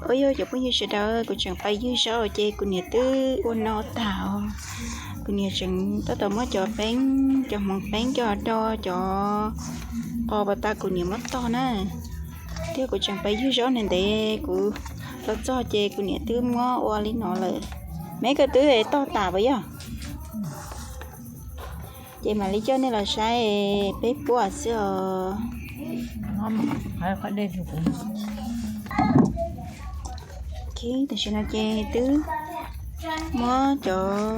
Ua yog cov phooj ywg sawv daws, kuv tseem pais ywg zaub ces kuv niam twb ua no tag. Kuv niam tseem tab tom muab cov peeb, cov hmoov peeb coj do cov qos pas tas kuv niam muab tog na. Thiab kuv tseem pais ywg zaub ntev ntev, kuv los txog ces kuv niam twb muab ua li no lawm. Meb, koj twb tog tas puas yog? Ces mam li coj nej los saib peb puab xwb os. Tam sim no ces twb muab cov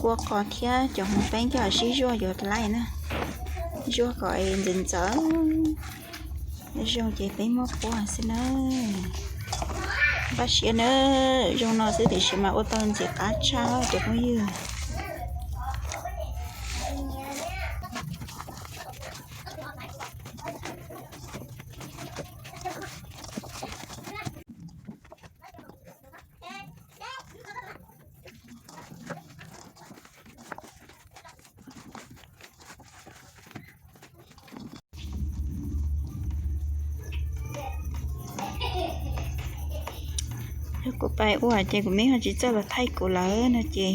kua qos thiab cov hmoov peeb coj sib zuaj yuav dlai na, zuaj kom ntxawv ntxawv zoo ces peb muab puab xwb na. Npaj siab na, zoo no xwb tiam sis mas ua tau ntxim qab tshaj cov phooj ywg. Kuv pais ua ces kuv meb ho tsis txawj los thaij kuv lawm no ces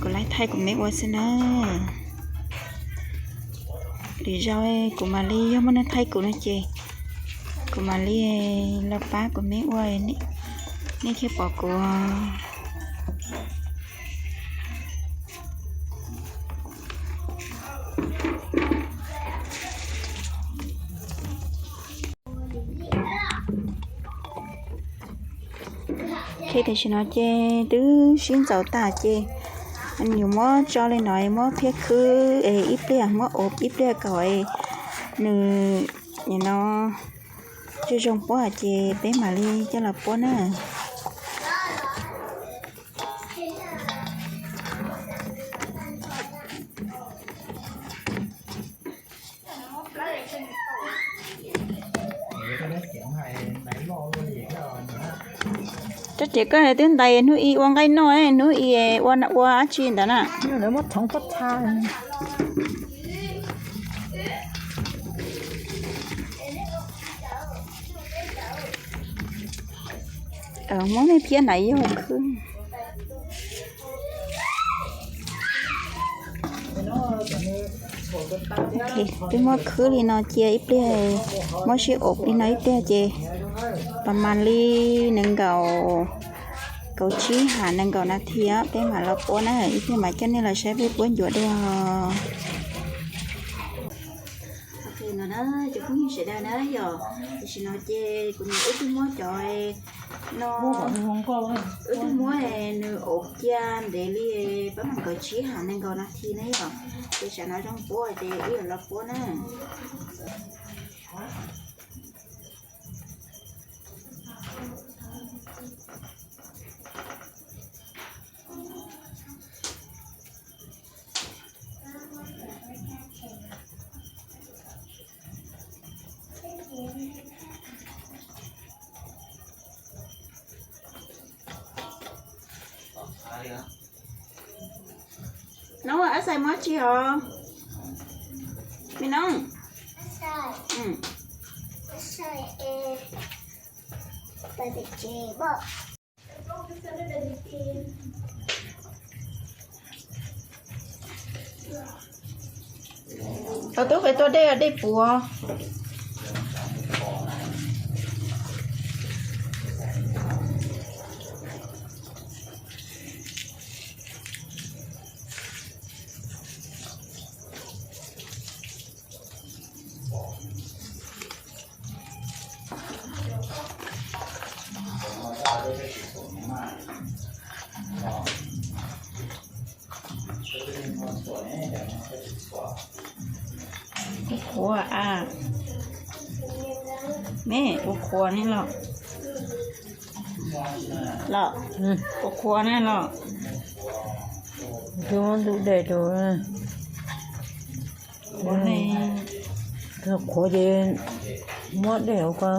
kuv laij thaij kuv meb ua xwb na. Lwm zaus kuv mam li, yog muaj neeg thaij kuv no ces kuv mam li los pab kuv meb ua, nej thiaj pom kuv. Tam sim no ces twb sib ntxaws tag ces yuav muab tso li no, muab phiab khwb es ib pliag, muab ua ib pliag kom nws no zoo zoo puab ces peb mam li coj los puab na. Tsob riam koj twb ntais hnub i ua nqaij noj, hnub i ua ua dab tsi ntawd na? Muab nej phiab na yog khwb. Twb muab khwb li no cia ib pliag, muab sib ua li no ib pliag ces pas mas li nees nkaum, kaum tsib ha nees nkaum nas this peb mam los puab na, ib pliag mam coj nej los saib peb puab ncuav dua. Cov phooj ywg sawv daws na, yog tam sim no ces kuv niam wb twb muab cov no, wb twb muab nws ua cia ntev li pab mas kaum tsib ha nees nkaum nas this na yom. Ces tsam no zoo puab ces wb yuav los puab na. Noob, ab xais muab tsi hov? Me noob. Tau tub qe tuaj dej, dej puav. Ua qhuav a, me ua qhuav ne los, los ua qhuav ne los, ntub dej rau. Qhuav ces muab dej hauv ko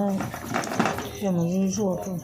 coj mus zuaj zuaj rau.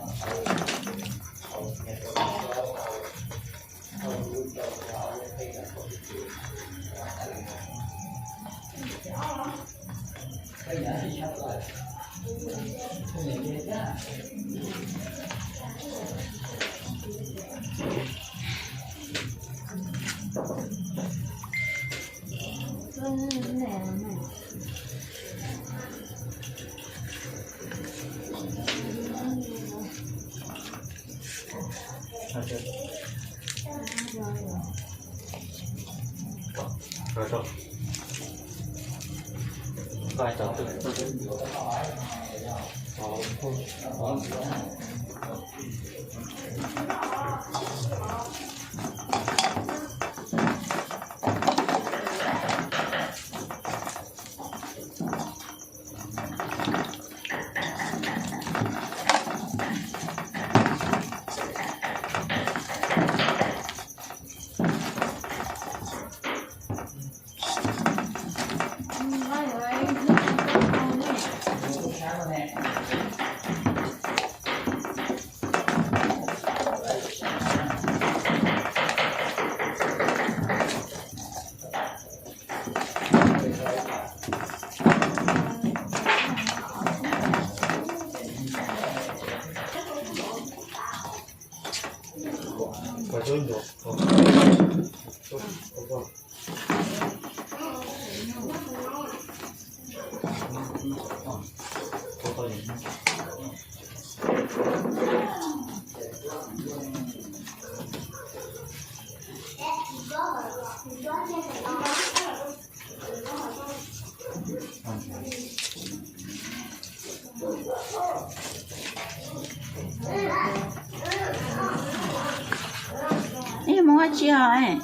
Ib Hmoob dab tsi os?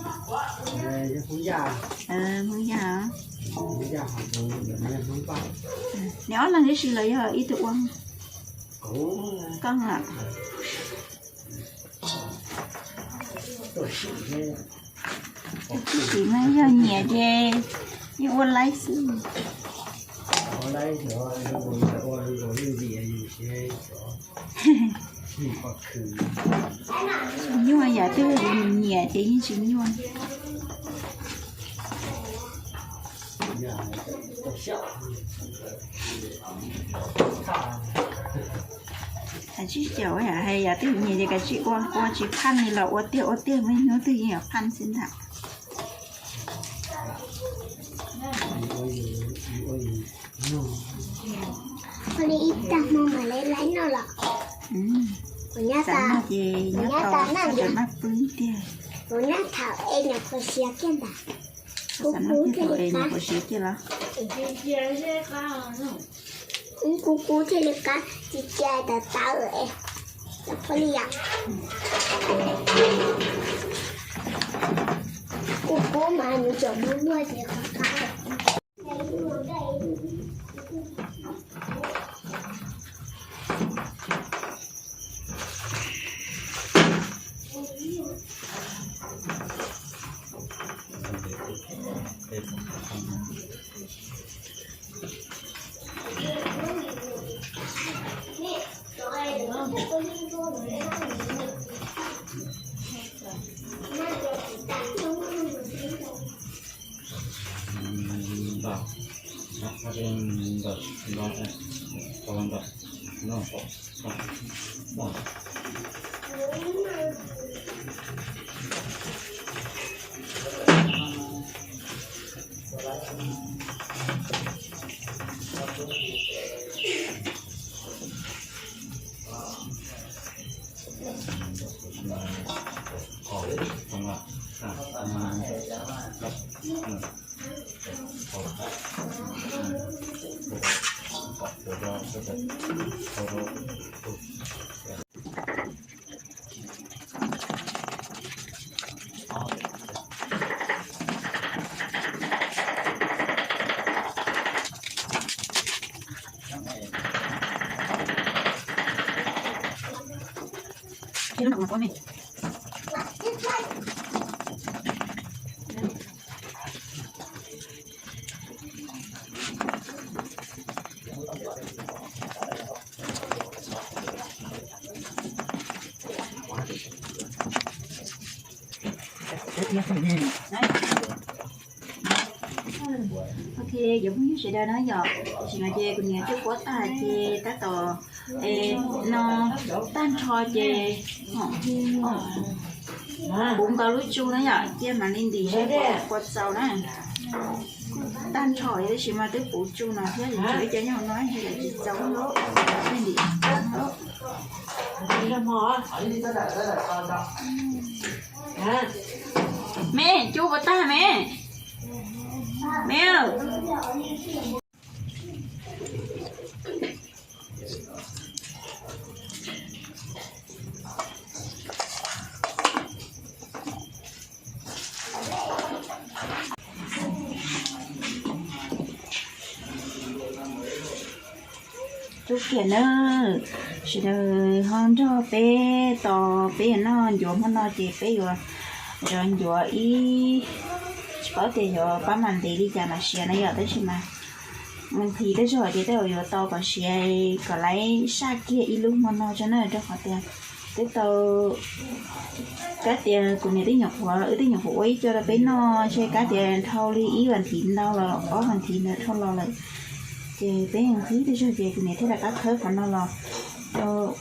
Hmoob Yaj. Niam ob leeg tib si los yog ib tug ua? Koj a. Tib si mas yog nyiam ces yeej ua laib xwb. Nyuaj yam twg nyiam ces yeej tsis nyuaj. Hais tsis caum hais yam twg nyiam ces kav tsij ua, ua tsis phaj li los ua tiag ua tiag, muaj ib hnub twg yeej yuav phaj xwb ntag. Ua li ib tag hmo mam li laib noj los. Kuv nyob tas, kuv nyob tas na, kuv nyob thaum es nyuam qhuav siav kiag ntag. Kub kub thiaj li qab. Kub kub thiaj li qab, tsis cia tas tawv es. Kub kub mas nws tseem muaj muaj ces qab qab. Ces cov phooj ywg sawv daws na yom, tam sim no ces kuv niam twb puab tag ces tab tom, es, no tag nrho ces puv nkaus lub tsu na yom, cia mam li ntim seb puas txaus na. Tag nrho tab sis mas twb puv tsu no thiab, tshuav ib co nyob hauv no ces tsis txaus li ntim. Me, cub puas tag me? Me. Cub kiag na, sawv daws ho nrog peb tos, peb yuav noj ncuav hmo no ces peb yuav zov ncuav ib, tsis paub tias yuav pab mam ntev li cas mam siav na yom, tab sis mas nqhis tej zaum ces tej zaum yuav tau kom siav kom laiv saj kiag ib lub hmo no tso na, rau qhov tias twb tau, kab tias kuv niam twb nyuam qhuav, wb twb nyuam qhuav ua ib co rau peb noj, ntshe kab tias dhau li ib vas thiv ntau los ob vas thiv ntawd dhau los lawm. Ces peb nqhis tej zaum ces kuv niam thiaj rov qab khawb qhov no los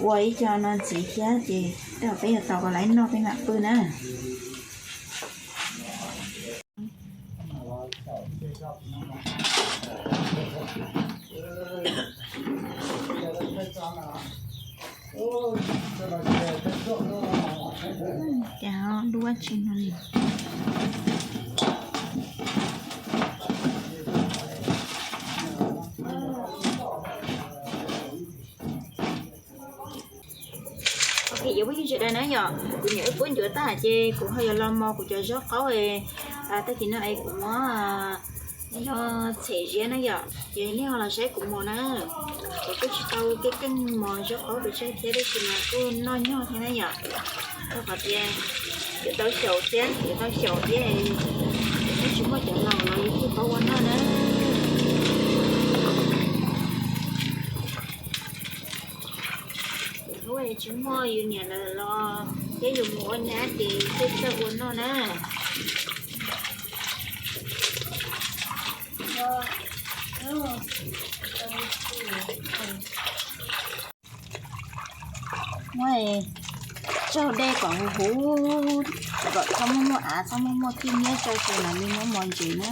ua ib co no ntxiv thiab ces tej zaum peb yuav tau kom laiv noj peb mam pw na. Cas duab tsis no li. Ok, yog phooj ywg sawv daws na yom, kuv niam wb puab ncuav tag ces kuv ho yuav los mos kuv cov zaub qaub, tag kis no es kuv muab yog txhem ziab na yom, ces nej ho los saib kuv mos na. Kuv kuj tsis tau keej keej mos zaub qaub pes tsawg thiab tab sis mas kuj noj nyog thiab na yom. Rau qhov tias yuav tau xyaum thiab, yuav tau xyaum thiab, yus tsis muaj cov laus los yus kuj paub ua noj na. Hnub tsis muaj yus niam lawv los thiab yus mus ua nyab ces thiaj txawj ua noj na. Muab tsaug dej kom huv huv, kom txhob muaj muaj av, txhob muaj muaj khib nyiab, tso tseg mam li muab mos ntsev na.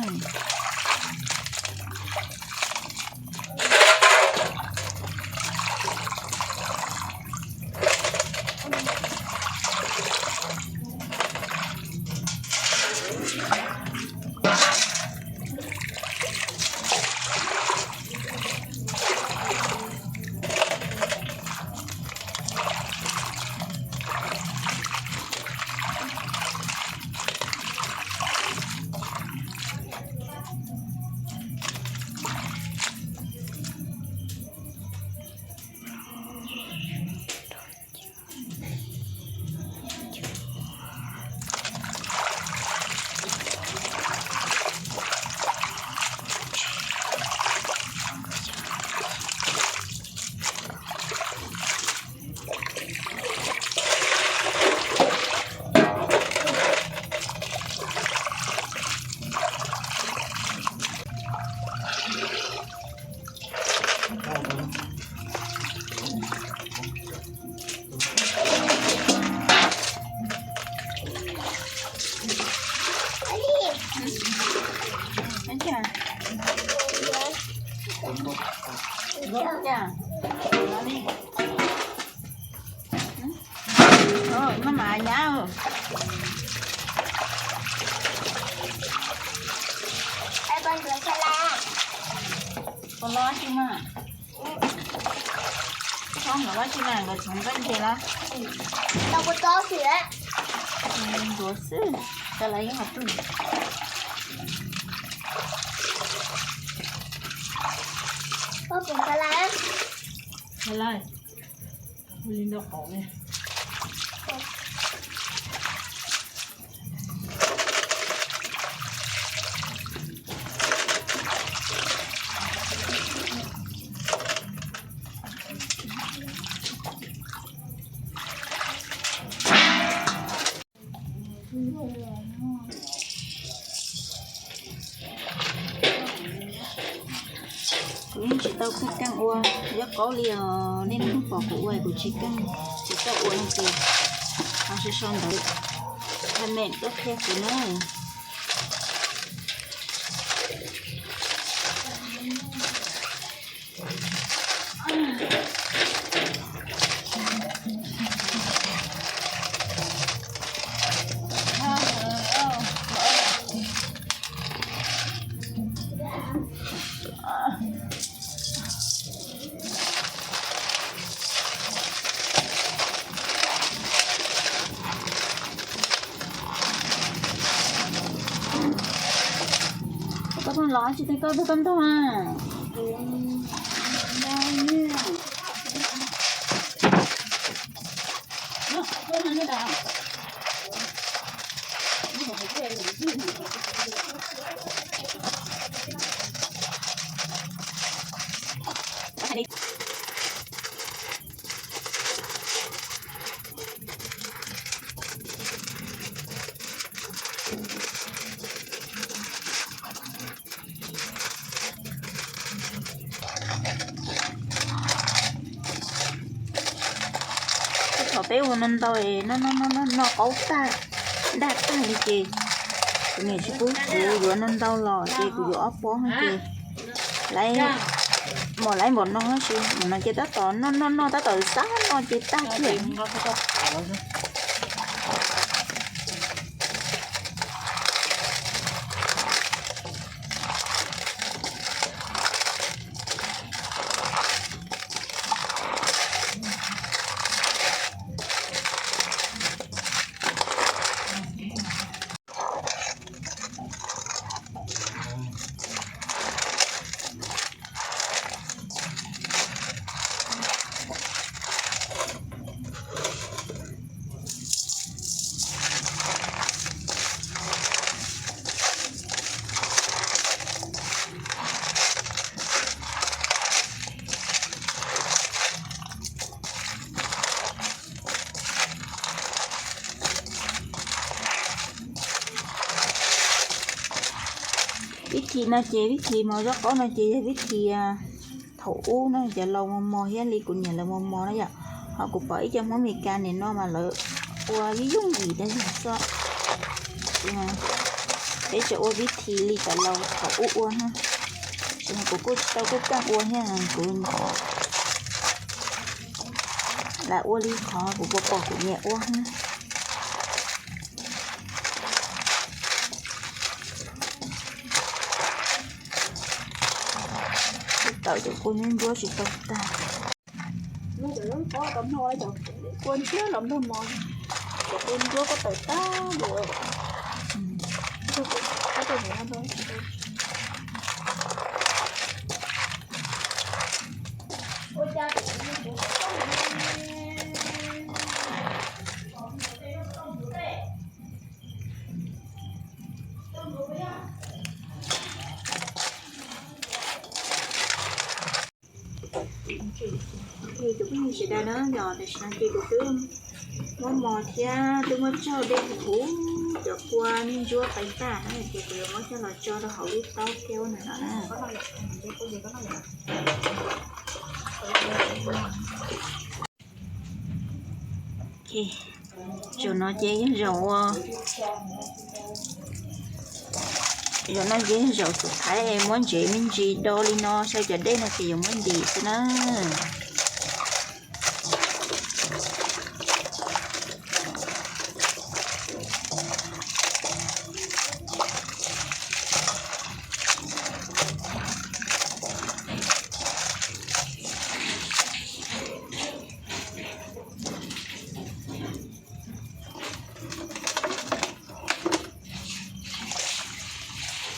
Maj mam nyab. Puas los tsis mas? Tsis mas, nkawd txhoov nqaij nce los? Tau puas tau xwb. Ntuav xwb, tau lawv yeej qhov twg. Koj puas tau lawv? Tau lawv. Hu li ntau qaum li. Tsis keej ua, yog qaub li os, nej leej twg pom kuv ua kuv tsis keej, tsis txawj ua no ces ho sau sau ntawv comment tuaj qhia kuv na. Koj pheej los tsis tau koj pheej koj ntog a. Thaum peb ua no ntau no no no no qaub tag, dag tag li ces kuv niam tsis pub kuv yuav no ntau los ces kuv yuav ob pob no ces lawv mam lawv npaum no tab sis no ces tab tom noj noj noj tab tom xab no ces tag kiag. Vib thim no ces vib thim mos zaub qaub no ces yog vib thim thaum ub no cov laus mos mos thiab li kuv niam lawv mos mos na yom. Ho kuv pom ib co Hmoob Meskas nim no mas lawv ua yooj yim dag zog xwb. Peb tseem ua vib thim li cov laus thaum ub ua na. Tsis mas kuv kuj tsis tau kuj keej ua thiab kuv lam ua li qhov kuv pom pom kuv niam ua na. Tawm cov kua nruab tsis tau tag. Kua nruab los nrog mos, cov kua nruab koj tawm tag lawm. Ces tus phooj ywg sawv daws na, yog tam sim no ces kuv twb muab mos thiab twb muab tsaug dej huv huv cov kua me ntsuab qees tag na, ces kuv yuav muab coj los tso rau hauv lub taub thiab ua na no na. Zaum no ces yog zaum ua, zaum no ces yog zaum tus thaiv es muab ntsev me ntsis do li no, saib cov dej no ces yuav muab ntim xwb na.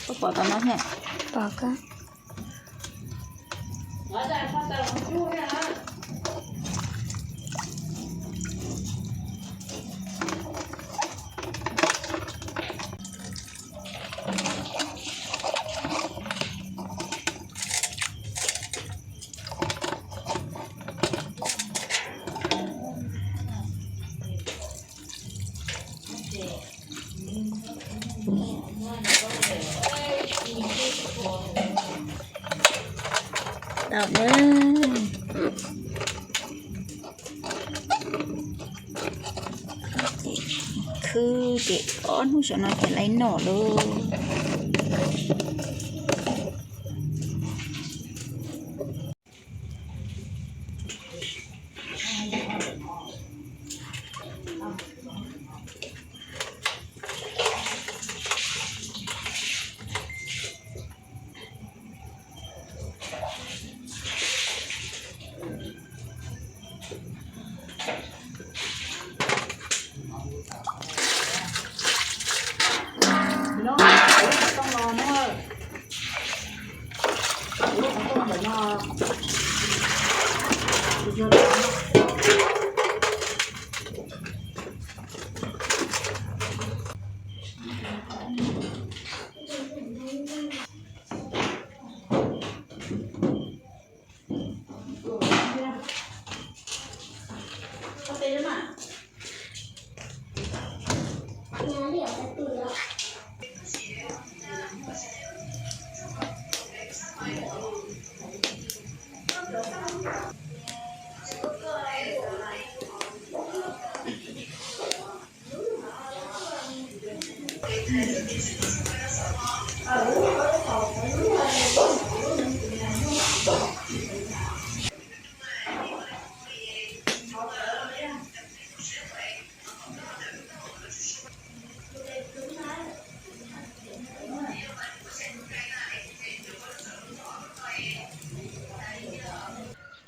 Koj pom tau no thiab? Pom kawg. Tau na, kwv ces ob hnub saum no ces laiv noj lawm.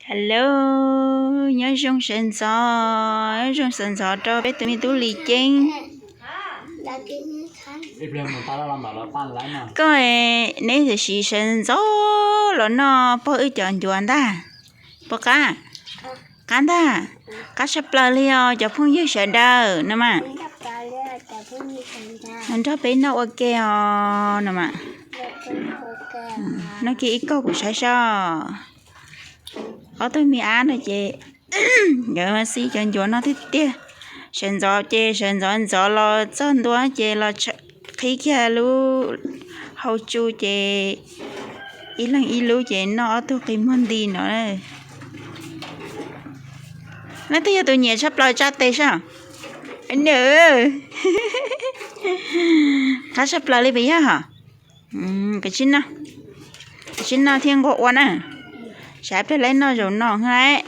Hello, nyob zoo sawv ntxov, nyob zoo sawv ntxov rau peb tus me tub Lis Ceeb. Koj, neb tam sim sawv ntxov los noj pog wb cov ncuav ntag. Puas qab? Qab ntag. Qab tshaj plaws li os cov phooj ywg sawv daws no mas. Nrog peb noj ua ke os no mas. Noj kiag ib kaug kuv saib seb. Ob tug me ab no ces nkawd mas xij cov ncuav no tiag tiag. Sawv ntxov ces sawv ntxov ntxov los txog ntua ces los qhib kiag lub hau tsu ces ib leeg ib lub ces noj ob tug qi muag nti no. Leej twg yog tus nyiam tshaj plaws tsa tes saib. Qab tshaj plaws li puas yog hos? Kav tsij noj, kav tsij noj thiab nquag ua na. Saib pliag lawv noj zaum no lawm.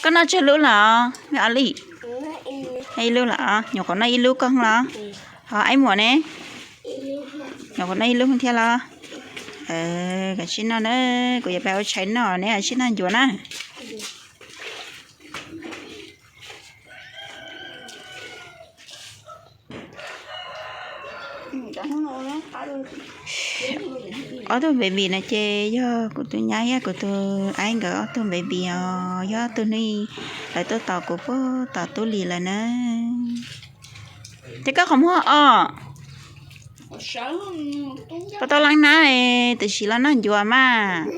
Koj noj tsawg lub lawm me Lis? Ib lub lawm, nyuam qhuav noj ib lub koj los? Ho Aib Muam ne? Nyuam qhuav noj ib lub thiab los? Kav tsij noj na, kuv yuav pab ua tshais noj, neb kav tsij noj ncuav na. Ob tug baby no ces yog kuv tus nyab thiab kuv tus aib nkawd ob tug baby os, yog ob tug hnub lawv tuaj tos kuv puag tom tub Lis lawm na. Ces koj qhov muag os, puas tau leej na, tam sim los noj ncuav mas.